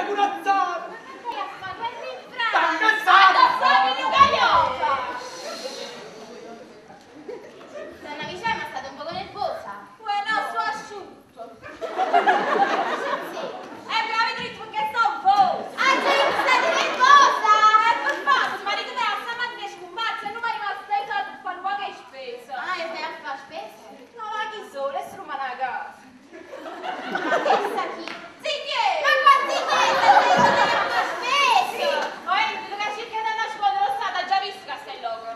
Sta corazzata! Ma che stai a fare? Guerra in Sta Francia! incazzata! Ma dove sei, Donna Vicè, ma state un poco nervosa? Uè, no, sono asciutto. Sì. Bravo, dritto, perché sto un po'. Ah, gente, state nervosa! Per favore, marito me la stamattina scompazza e non mi è rimasto dai soldi per fare un po' di spesa. Ah, e stai a fare spesa? No, ma chi sono? Adesso rimane a casa. Ma che sa chi? Sì, chi è? Ma quanti niente, stai a fare spesa! Oh, vedo che circa da una scuola dello Stato ha già visto che stai loco.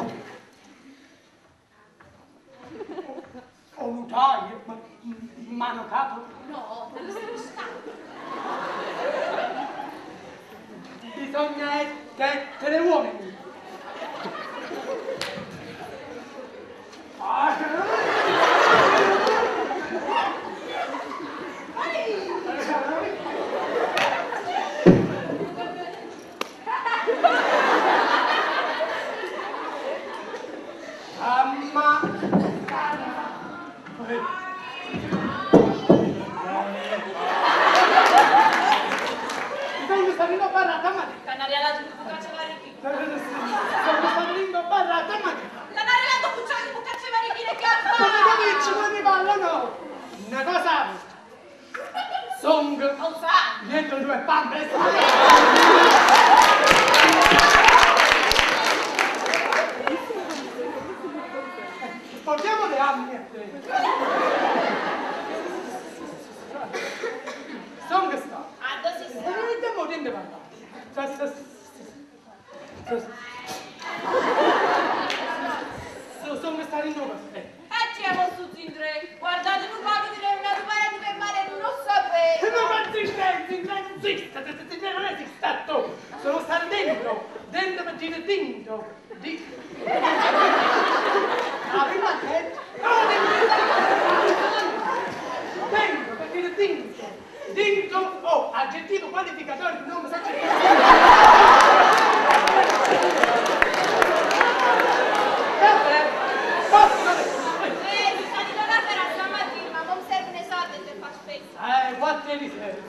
O notaio, ma mano capo. No, te lo sto Bisogna essere uomini. Ah. Amma. Bisogna stare in barra, ma Canariala tu bucaccia varichina. Sono stato in barra, ma Canariala tu bucaccia varichina che ha Ma fatto? capisci quando parlano? Una cosa Song Non sa. dietro due palle. Portiamo le armi a te. Song sta. Ah, dove si E sta? non abbiamo niente parlare. Sono stati in due. E ci siamo su Zindre. Guardate, non vado di una rubare di per mare, non lo sapevo. Ma quanti stai, non esiste, non esiste tu. Sono stato dentro, dentro per dire dentro. Di... La prima testa. Dentro per dire dentro. Dentro o aggettivo qualificatore di nome soggettivo. Caffè, posso Si sta di tornare a stamattina, ma non servono i soldi per fare spesa. Quanti li serve?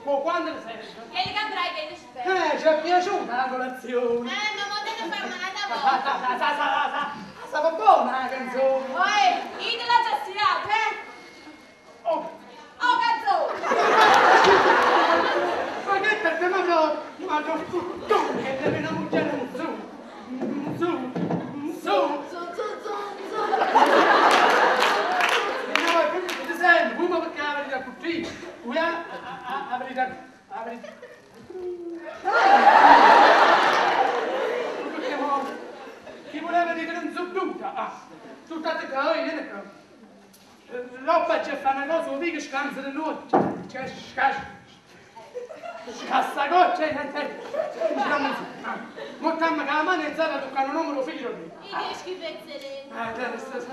Quando li serve? Che li cambrai che li spesa. Ci è piaciuta la colazione. Ma mo te ne fai un'altra Sa, volta. sa, sa, sa, sa, stava buona la canzone. Uè, io te l'ho già stirato, eh? Oh, Oh, cazzo! ma che per te, ma no, ma tu, tu, che devi una moglie un su, un su, un su. Zu, zu, zu, zu. No, ti senti, come perché la verità tutti, la verità, la verità. Chi voleva dire non subduta, ah, tutta te qua, vieni qua. L'oppa c'è fa una cosa, che scansa di notte, cioè scassacoccia, Mo che la mano è stata toccare un numero figlio lì. I che schifezze.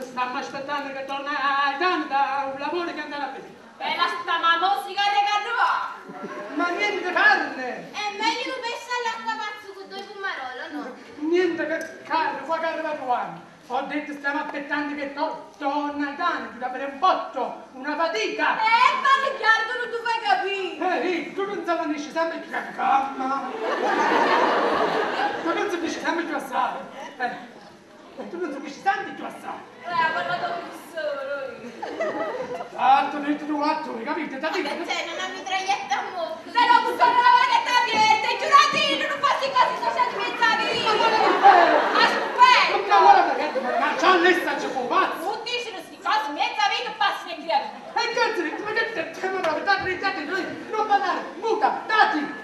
Stiamo aspettando che torna a da un lavoro che andrà a vedere. Bella sta ma non si carica arriva! Ma niente carne! È meglio un pesce all'acqua pazzo con due pomarolo, no? Niente che carne, qua che arriva anni. Ho detto stiamo aspettando che torna Dani, da avere un botto, una fatica. Parli chiaro, tu non ti fai capire! Tu non si sempre più a calma. Tu non si dice sempre più assai. Tu non si dice sempre più assai. Ha parlato più solo io. Tanto detto tu atto, hai capito? T'ha detto. Cioè, non ha mitraglietta a mocco. Se no, sono la che aperta, e giuratino, non fa queste cose sociali mezza vita! Aspetta! Ma guarda che ma c'ha lessa c'è fu pazzo. Tu dici queste cose mezza vita passi e crepi. E cazzo, ma che te ma proprio, dati, dati, non parlare, muta, dati.